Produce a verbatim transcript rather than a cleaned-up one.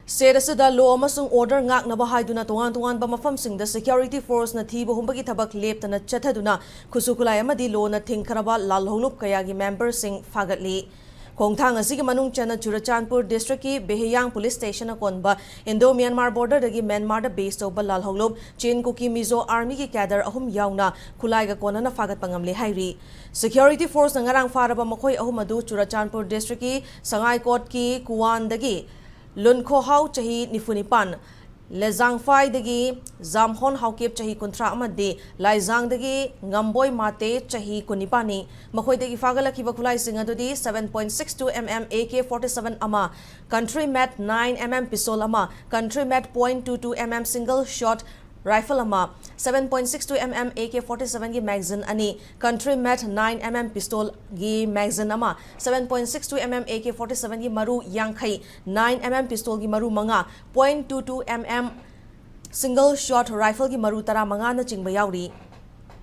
State ꯑꯁꯤꯗ law ꯑꯃꯁꯨꯡ order ꯉꯥꯛꯅꯕ ꯍꯥꯏꯗꯨꯅ ꯇꯣꯉꯥꯟ ꯇꯣꯉꯥꯟꯕ ꯃꯐꯝꯁꯤꯡꯗ security forceꯅ ꯊꯤꯕ ꯍꯨꯝꯕꯒꯤ ꯊꯕꯛ ꯂꯦꯞꯇꯅ ꯆꯠꯊꯗꯨꯅ ꯈꯨꯠꯁꯨ ꯈꯨꯠꯂꯥꯏ ꯑꯃꯗꯤ lawꯅ ꯊꯤꯡꯈ꯭ꯔꯕ ꯂꯥꯜꯍꯧꯂꯨꯞ ꯀꯌꯥꯒꯤ memberꯁꯤꯡ ꯐꯥꯒꯠꯂꯤ꯫ ꯈꯣꯡꯊꯥꯡ ꯑꯁꯤꯒꯤ ꯃꯅꯨꯡ ꯆꯟꯅ ꯆꯨꯔꯆꯥꯟꯄꯨꯔ districtꯀꯤ ꯕꯦꯍꯤꯌꯥꯡ police stationꯅ ꯀꯣꯟꯕ Indo Myanmar borderꯗꯒꯤ Myanmarꯗ base ꯇꯧꯕ ꯂꯥꯜꯍꯧꯂꯨꯞ Chin Kuki Mizo Armyꯒꯤ cadre ꯑꯍꯨꯝ ꯌꯥꯎꯅ ꯈꯨꯠꯂꯥꯏꯒ ꯀꯣꯟꯅꯅ ꯐꯥꯒꯠꯄ ꯉꯝꯂꯦ ꯍꯥꯏꯔꯤ꯫ Security forceꯅ ꯉꯔꯥꯡ ꯐꯥꯔꯕ ꯃꯈꯣꯏ ꯑꯍꯨꯝ ꯑꯗꯨ ꯆꯨꯔꯆꯥꯟꯄꯨꯔ districtꯀꯤ ꯁꯉꯥꯏꯀꯣꯠꯀꯤ ꯀꯨꯋꯥꯟꯗꯒꯤ ꯂꯨꯟꯈꯣꯍꯥꯎ ꯆꯍꯤ ꯅꯤꯐꯨ ꯅꯤꯄꯥꯟ, ꯂꯦꯖꯥꯡꯐꯥꯏꯗꯒꯤ ꯖꯥꯝꯍꯣꯟ ꯍꯥꯎꯀꯤꯞ ꯆꯍꯤ ꯀꯨꯟꯊ꯭ꯔꯥ ꯑꯃꯗꯤ ꯂꯥꯏꯖꯥꯡꯗꯒꯤ ꯉꯝꯕꯣꯏ ꯃꯥꯇꯦ ꯆꯍꯤ ꯀꯨꯟꯅꯤꯄꯥꯟꯅꯤ꯫ ꯃꯈꯣꯏꯗꯒꯤ ꯐꯥꯒꯠꯂꯛꯈꯤꯕ ꯈꯨꯠꯂꯥꯏꯁꯤꯡ ꯑꯗꯨꯗꯤ seven point six two mm AK forty seven ꯑꯃ, country made nine mm pistol ꯑꯃ, country made point two two mm single shot rifle ꯑꯃ, seven point six two mm AK forty sevenꯒꯤ magazine ꯑꯅꯤ, country made nine mm pistolꯒꯤ magazine ꯑꯃ, seven point six two mm AK forty sevenꯒꯤ ꯃꯔꯨ ꯌꯥꯡꯈꯩ, nine mm pistolꯒꯤ ꯃꯔꯨ ꯃꯉꯥ, point two two mm single shot rifleꯒꯤ ꯃꯔꯨ ꯇꯔꯥꯃꯉꯥꯅꯆꯤꯡꯕ ꯌꯥꯎꯔꯤ꯫